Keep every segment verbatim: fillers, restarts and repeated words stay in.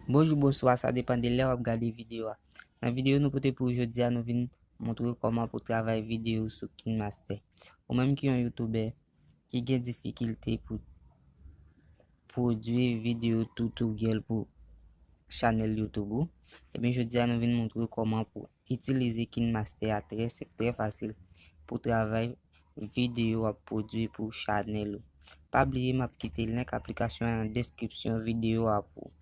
Bonjou, bonswa, sa depann de lè w ap gade videyo a. Nan videyo nou pote pou ou jodi a, nou vin montre w kòman pou travay videyo sou KineMaster. Ou menm ki yon youtubè ki gen difikilte pou pwodui videyo tutorial pou chanèl YouTube ou, ebyen jodi a nou vin montre w kòman pou itilize KineMaster a trè senp, trè fasil pou travay videyo w ap pwodui pou chanèl ou. Pa bliye m ap kite link aplikasyon an nan deskripsyon videyo a pou ou.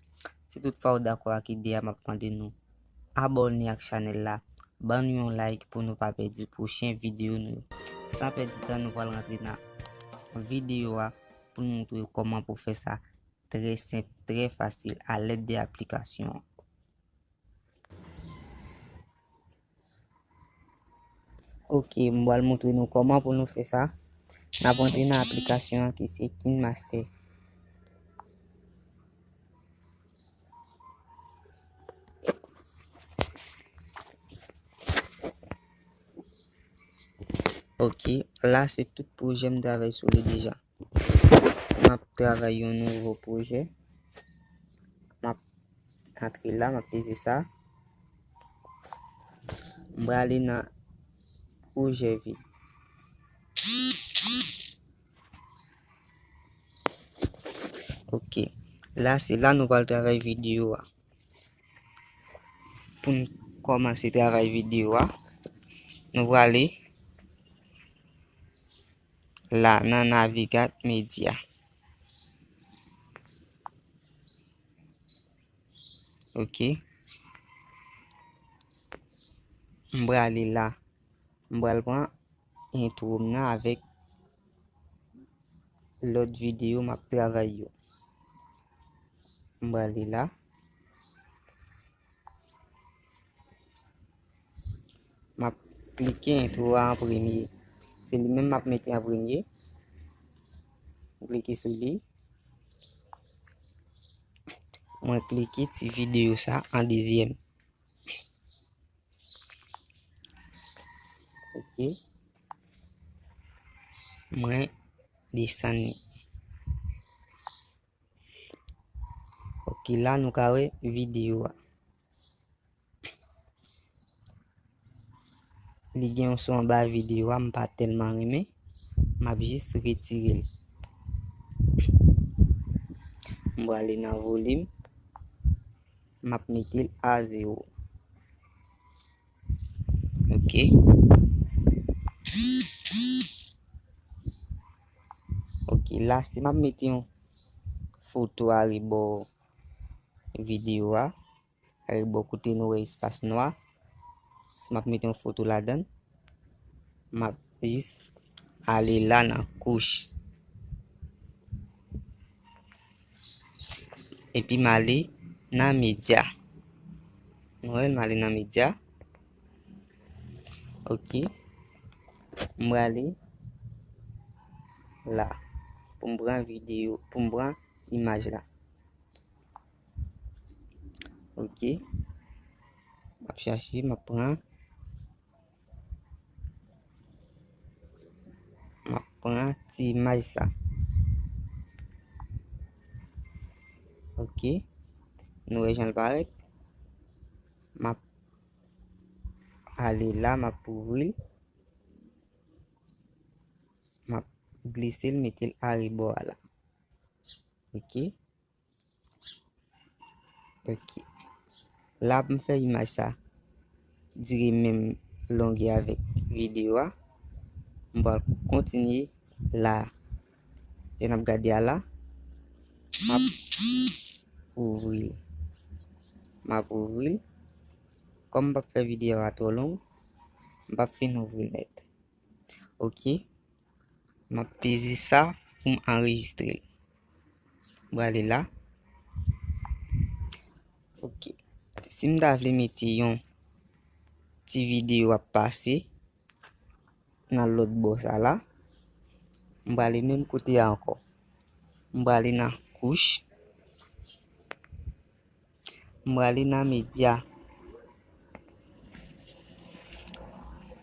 Si toutfwa w dakò ak ide a, m ap mande nou abòne ak chanèl la, ban nou yon like pou nou pa pèdi pwochen videyo nou yo. San pèdi tan, nou pral rantre nan videyo a pou n montre w kòman pou fè sa trè senp, trè fasil alèd de aplikasyon an. Ok, m pral montre nou kòman pou nou fè sa. N ap rantre nan aplikasyon an ki se KineMaster. Ok, la se tout pwojè m travay sou li deja. Si m ap travay yon nouvo pwojè, m ap antre la, m ap peze sa. M prale nan pwojè vid. Ok. La, se la nou pral travay videyo a. Pou n kòmanse travay videyo a, nou prale la nan Navigat Media. Ok. M prale la. M pral pran entwo m nan avèk lòt videyo m ap travay yo. M prale la. M ap klike entwo a an premye. Se li menm m ap mete an premye. M klike sou li. Mwen klike ti videyo sa an dezyèm. Ok. Mwen desann li. Ok, la nou ka wè videyo a. Li gen yon son anba videyo a, m pa tèlman renmen. M ap jis retire l. M prale nan volim. M ap mete l a zewo. Ok. Ok, la, si m ap mete yon foto arebò videyo a, arebò kote nou wè espas nwa, si m ap mete yon foto ladan l, m ap jis ale la nan kouch. Epi m ale nan medya. Nou wè, m ale nan medya. Ok. M prale la pou m pran videyo, pou m pran imaj la. Ok. M ap chache, m ap pran. M ap pran ti imaj sa. Ok. Nou wè jan l parèt. M ap ale la, m ap ouvri l. M ap glise l, mete l arebò a la. Ok. Ok. La, pou m fè imaj sa dire menm longè avèk videyo a, m pral kontinye la. Jan n ap gade a la, m ap ouvri l. M ap ouvri l. Kòm m p ap fè videyo a twò long, m p ap fin ouvri l nèt. Ok. M ap peze sa pou m anrejistre l. M prale la. Ok. Si m ta vle mete yon ti videyo ap pase nan lòt bò sa la, m prale menm kote a ankò. M prale nan kouch. M prale nan medya.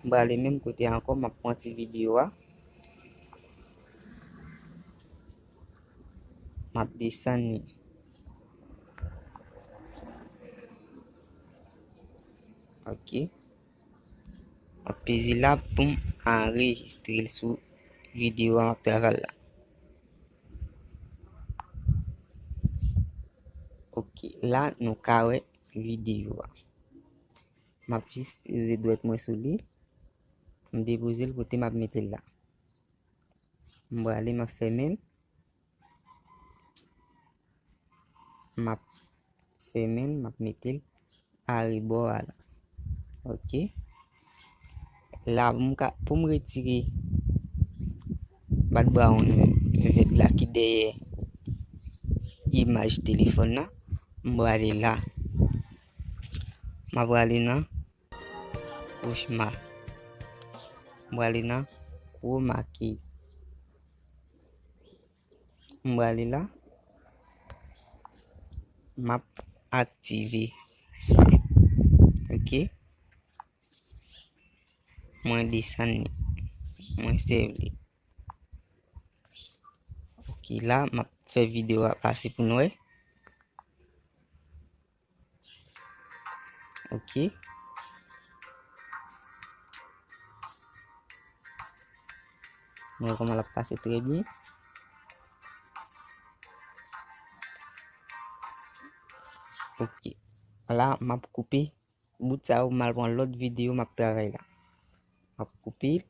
M prale menm kote a ankò, m ap pran ti videyo a. M ap desann li. Ok. M ap peze la pou m anrejistre l sou videyo a m ap travay la. Ok, la nou ka wè videyo a. M ap jis poze dwèt mwen sou li. M depoze l kote m ap mete l la. M prale, m ap fèmen l. M ap fèmen l, m ap mete l arebò a la. Ok. La, pou m ka, pou m retire background vèt la ki dèyè imaj telefòn nan, m prale la. M ap prale nan Cauchemar. M prale nan Chroma Key. M prale la. M ap aktive sa. Ok. Mwen desann li. Mwen sèv li. Ok, la, m ap fè videyo a pase pou nou wè. Ok. Nou wè kòman l ap pase trè byen. Ok. La, m ap koupe bout sa yo, m al pran lòt videyo m ap travay la. M ap koupe l.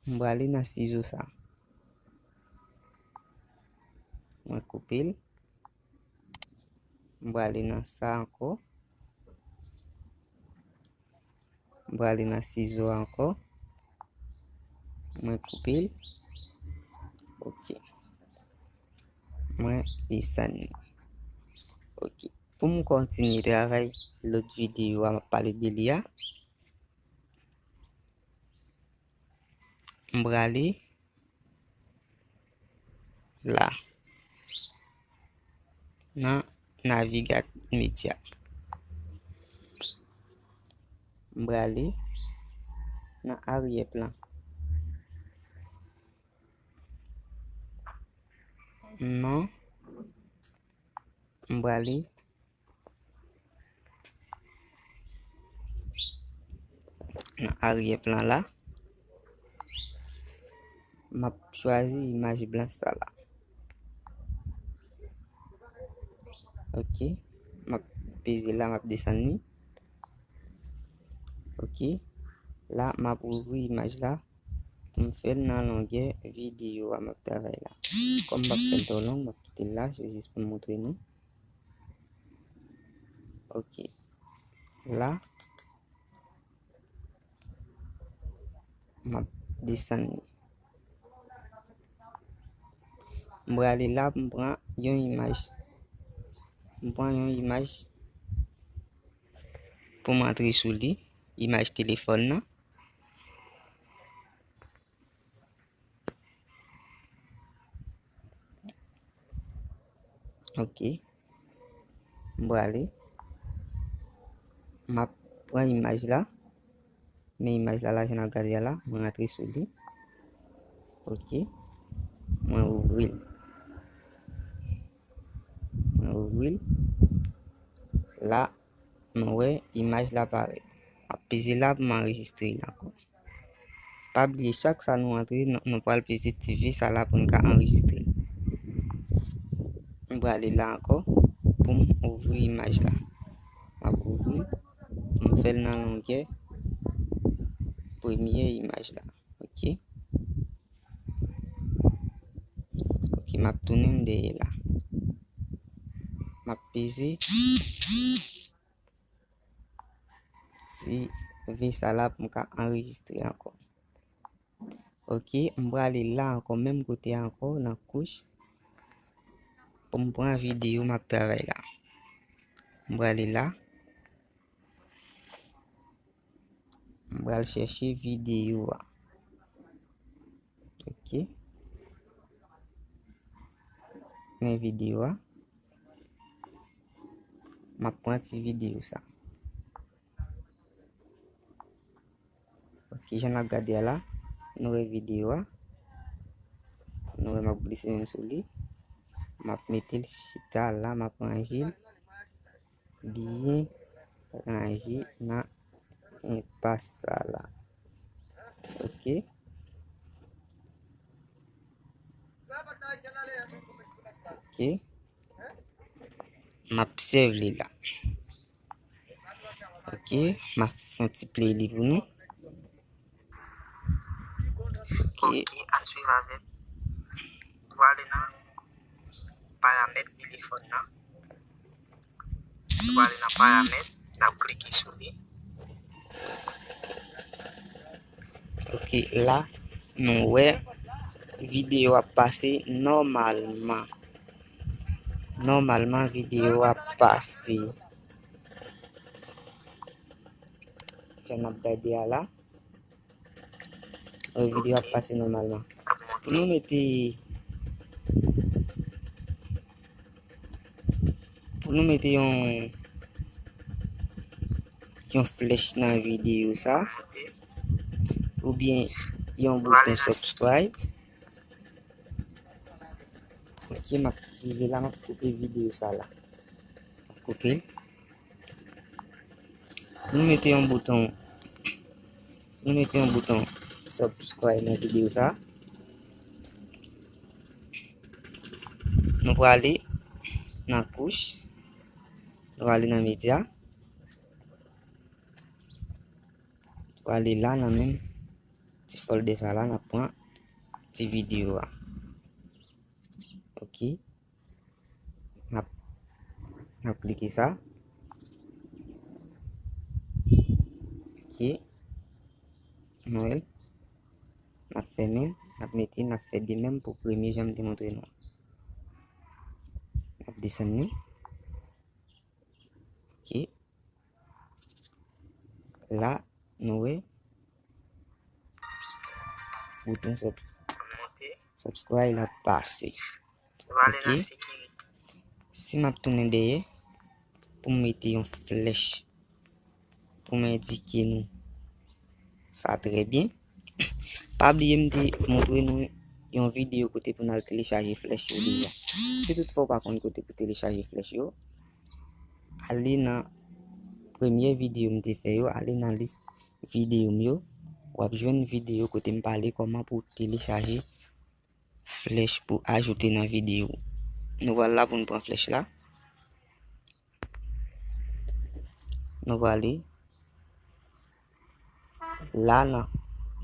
M prale nan sizo sa. Mwen koupe l. M prale nan sa ankò. M prale nan sizo a ankò. Mwen koupe l. Ok. Mwen desann li. Ok. Pou m kontinye travay lòt videyo a, m ap pale de li a. M prale la. Nan navigatè medya. M prale nan aryè plan. Non. M prale nan aryè plan la. M ap chwazi imaj blanch sa la. Ok. M ap peze la, m ap desann li. Ok. La, m ap ouvri imaj la pou m fè l nan longè videyo a m ap travay la. Kòm m p ap fè l twò long, m ap kite l la, se jis pou m montre nou. Ok. La, m ap desann li. M prale la pou m pran yon imaj. M pran yon imaj pou m antre sou li, imaj telefòn nan. Ok. M prale. M ap pran imaj la. Men imaj la, la, jan n ap gade a la, mwen rantre sou li. Ok. Mwen ouvri l. Mwen ouvri l. La, nou wè imaj la parèt. M ap peze la pou m anrejistre l ankò. Pa bliye, chak sa nou antre, nou, nou pral peze ti V sa la pou n ka anrejistre. M prale la ankò pou m ouvri imaj la. M ap ouvri l, m fè l nan longè premye imaj la. Ok. Ok, m ap tounen dèyè la. M ap peze ti V sa la pou m ka anrejistre ankò. Ok, m prale la ankò, menm kote a ankò, nan kouch, pou m pran videyo m ap travay la. M prale la. M pral chèche videyo a. Ok. Men videyo a. M ap pran ti videyo sa. Ok, jan n ap gade a la, nou wè videyo a. Nou wè m ap glise menm sou li. M ap mete l chita la, m ap ranje l. byen ranje nan enpas sa la. Ok. Ok. M ap sèv li la. Ok, m ap fè yon ti play li pou nou. Ok. Ok, al swiv avè m. Nou prale nan paramèt telefòn nan. Nou prale nan paramèt, n ap klike sou li. Ok, la, nou wè videyo ap pase nòmalman. Nòmalman, videyo ap pase. Jan n ap gade a la. Wi, videyo ap pase nòmalman. Pou nou mete, pou nou mete yon, yon flèch nan videyo sa, oubyen yon bouton subscribe. Ok, m ap rive la, m ap koupe videyo sa la. M ap koupe l. Nou mete yon bouton, nou mete yon bouton subscribe nan videyo sa. Nou prale nan kouch, nou prale nan medya, nou prale la nan menm ti folder sa la, n ap pran ti videyo a. Ok. N ap, n ap klike sa. Ok. Nou wè l. N ap fèmen l, n ap mete, n ap fè de menm pou premye jan m te montre nou. N ap desann li. Ok. La, nou wè. Bouton sub-, subscribe la pase. Ok. Si m ap tounen dèyè, pou m mete yon flèch, pou m endike nou sa trè byen. Pa bliye m te montre nou yon videyo kote pou n al telechaje flèch yo deja. Si toutfwa w pa konn kote pou telechaje flèch yo, ale nan premye videyo m te fè yo, ale nan lis videyo m yo, w ap jwenn videyo kote m pale kòman pou telechaje flèch, pou ajoute nan videyo. Nou pral la pou n pran flèch la. Nou prale la nan,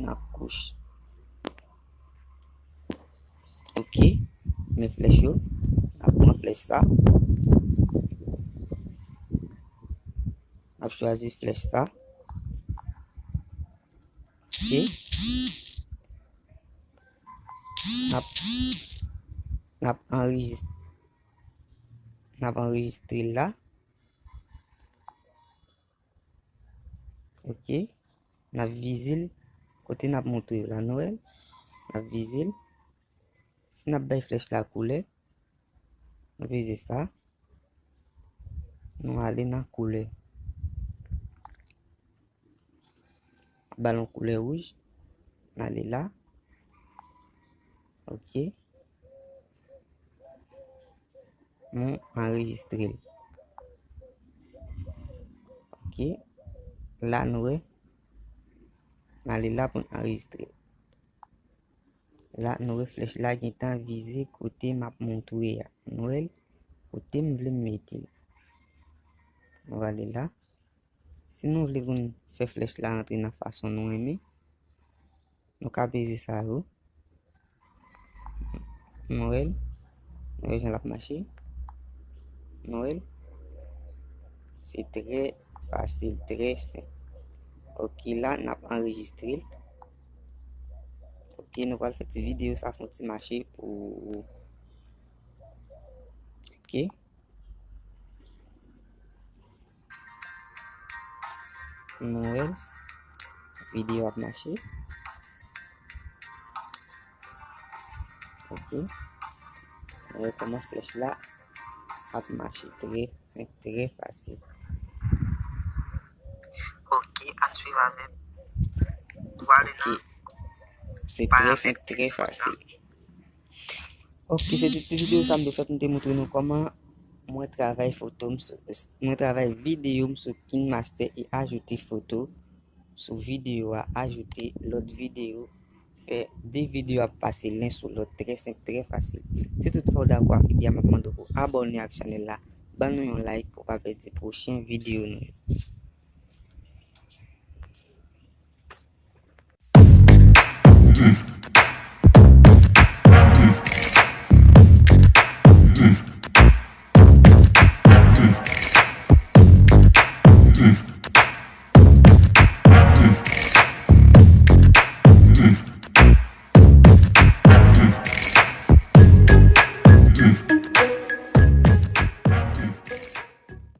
nan kouch. Ok, men flèch yo. N ap pran flèch sa. N ap chwazi flèch sa. Ok. N ap, n ap anrejis-, n ap anrejistre l la. Ok. N ap vize l kote n ap montre yo la, nou wè l. N ap vize l. Si n ap bay flèch la koulè, nou vize sa. Nou ale nan koulè. Ba l yon koulè wouj. N ale la. Ok. Nou anrejistre l. Ok. La nou wè. N ale la pou n anrejistre. La nou wè flèch la gentan vize kote m ap montre a. Nou wè l? Kote m vle m mete l. Nou ale la. Si nou vle pou n fè flèch la rantre nan fason nou renmen, nou ka peze sa yo. Nou wè l? Nou wè jan l ap mache? Nou wè l? Se trè fasil, trè senp. Ok, la n ap anrejistre l. Ok, nou pral fè ti videyo sa fè yon ti mache pou ou. Ok. Nou wè l. Videyo ap mache. Ok. Nou wè kòman flèch la ap mache. Trè senp, trè fasil. Ok, al swiv avè m. Ou prale nan paramèt telefòn nan. Ok. Se trè senp, trè fasil. Ok, se te ti videyo sa m te fè pou m te montre nou kòman Mwen travay foto m sou, mwen travay videyo m sou KineMaster e ajoute foto sou videyo a, ajoute lòt videyo, fè de videyo ap pase len sou lòt, trè senp, trè fasil. Si toutfwa w dakò ak ide a, m ap mande w pou abòne ak chanèl la, ban nou yon like pou w pa pèdi pwochen videyo nou yo.